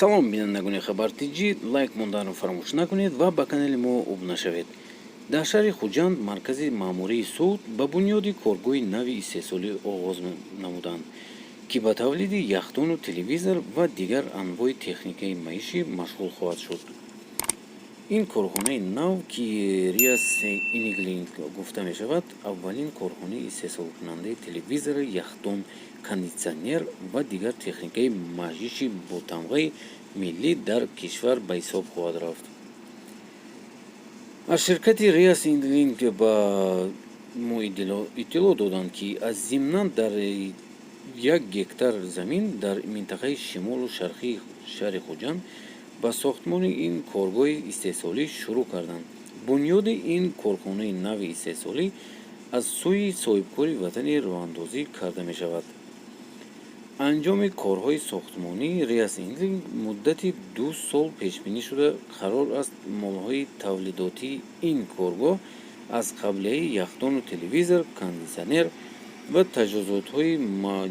Салом, бинандагони Хабар Тҷ! Лайк монданро фаромӯш накунед ва ба канали мо обуна шавед. Дар шаҳри Хуҷанд, маркази маъмурии Суғд, ба бунёди коргоҳи нави истеҳсолӣ оғоз намуданд, ки ба тавлиди яхдону телевизор ва дигар анвои техникаи маишӣ машғул хоҳад шуд. Ин корхонаи нав, ки Риас Иниглинг гуфта мешавад, аввалин корхонаи истеҳсолкунандаи телевизор, яхдон, кондитсионер ва дигар техникаи маишӣ бо тамғаи миллӣ дар кишвар ба ҳисоб хоҳад рафт. Аз ширкати Риас Инглинг ба мо иттилоъ доданд, ки аз зимнан дар 1 гектар замин дар минтақаи шимолу шарқии шаҳри Хуҷанд ба сохтмони ин коргоҳи истеҳсолӣ шурӯъ карданд. Бунёди ин корхонаи нави истеҳсолӣ аз сӯи соҳибкори ватанӣ роҳандозӣ карда мешавад. Анҷоми корҳои сохтмонии Риас Инглинг муддати 2 сол пешбинӣ шуда, қарор аст, молҳои тавлидотии ин коргоҳ аз қабилаи яхдону телевизор, кондитсионер ва таҷҳизотҳои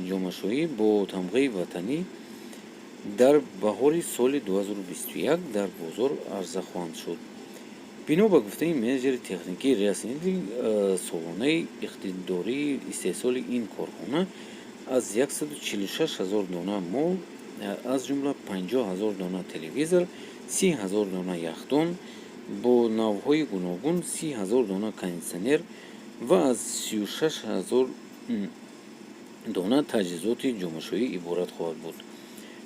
ҷомашӯӣ бо тамғаи ватанӣ дар баҳори соли 2021 дар бозор арза хоҳанд шуд. Бино ба гуфтаи менеҷери техникии Риас Инглинг, солонаи иқтидории истеҳсоли ин корхона аз 146 ҳазор дона мол, аз ҷумла 50 ҳазор дона телевизор, 30 ҳазор дона яхдон бо навъҳои гуногун, 30 ҳазор дона кондитсионер ва аз 36 ҳазор дона таҷҳизоти ҷомашӯӣ иборат хоҳад буд.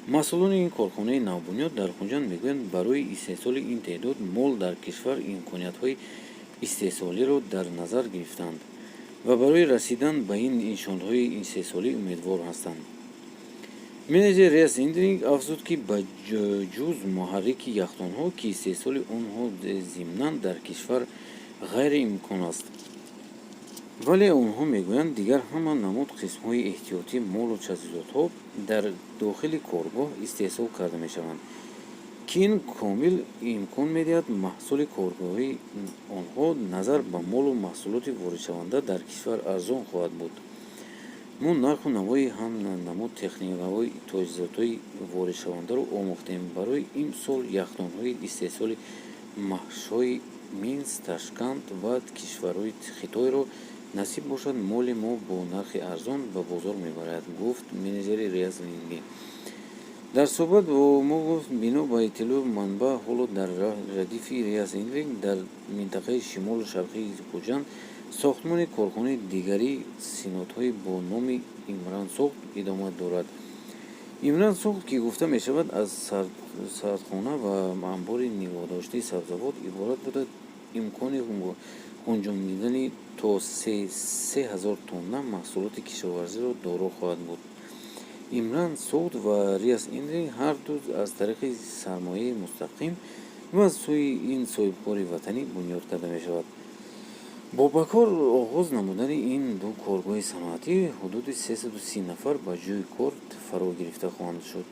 Масъулони ин корхонаи навбунёд дар Хуҷанд мегӯянд, барои истеҳсоли ин теъдод мол дар кишвар имкониятҳои истеҳсолиро дар назар гирифтаанд ва барои расидан ба ин нишонҳои истеҳсолӣ умедвор ҳастанд. Менеҷер Риас Индринг афзуд, ки ба ҷуз муҳаррики яхдонҳо, ки истеҳсоли онҳо зимнан дар кишвар ғайриимкон аст, вале онҳо мегӯянд, дигар ҳама намуд қисмҳои эҳтиётии молу таҷҳизотҳо дар дохили коргоҳ истеҳсол карда мешаванд, ки ин комил имкон медиҳад, маҳсули коргоҳи онҳо назар ба молу маҳсулоти воридшаванда дар кишвар арзон хоҳад буд. Мо нарху навои ҳам намуд техникаҳои таҷҳизотҳои воридшавандаро омӯхтем. Барои имсол яхдонҳои истеҳсоли маҳшҳои Минск, Ташканд ва кишварҳои Хитойро, насиб бошад, моли мо бо нархи арзон ба бозор мебарад, гуфт менеҷери Риас Линги. Дар суҳбат бо мо гуфт, бино ба иттилои манбаъ, ҳоло дар радифи Риас Инлинг дар минтақаи шимолу шарқии Хуҷанд сохтмони корхонаи дигари синотҳои бо номи Имран Суғд идома дорад. Имран Суғд, ки гуфта мешавад, аз сардхона ва анбори нигоҳдошти сабзавот иборат буда, имкони ғунҷонидани то 3000 тонна маҳсулоти кишоварзиро доро хоҳад буд. Имран Суғд ва Риас Индринг ҳарду аз тариқи сармояи мустақим ва аз сӯи ин соҳибкори ватанӣ бунёд карда мешавад. Бо ба кор оғоз намудани ин ду коргоҳи саноатӣ ҳудуди 330 нафар ба ҷойи кор фаро гирифта хоҳанд шуд.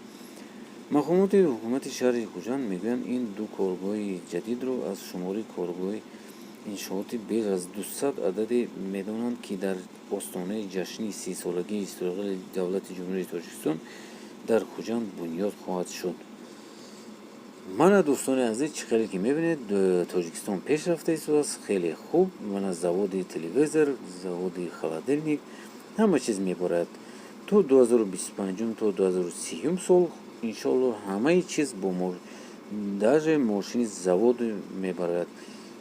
Мақомоти ҳукумати шаҳри Хуҷанд мегӯянд, ин ду коргоҳи ҷадидро аз шумори коргоҳи иншооти беш аз 200 ададе медонанд, ки дар остонаи ҷашни 30-солагии истиқлоли давлати Ҷумҳурии Тоҷикистон дар Хуҷанд бунёд хоҳад шуд. Мана, дӯстони азиз, чӣ хеле ки мебинед, Тоҷикистон пеш рафта истодааст хеле хуб. Мана, заводи телевизор, заводи холодильник, ҳама чиз меборад. То 2025, то 2030 сол, иншоалло, ҳамаи чиз бо даже мошини заводу мебарад.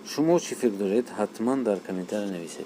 Шумо чӣ фикр доред, ҳатман дар комментария нависед.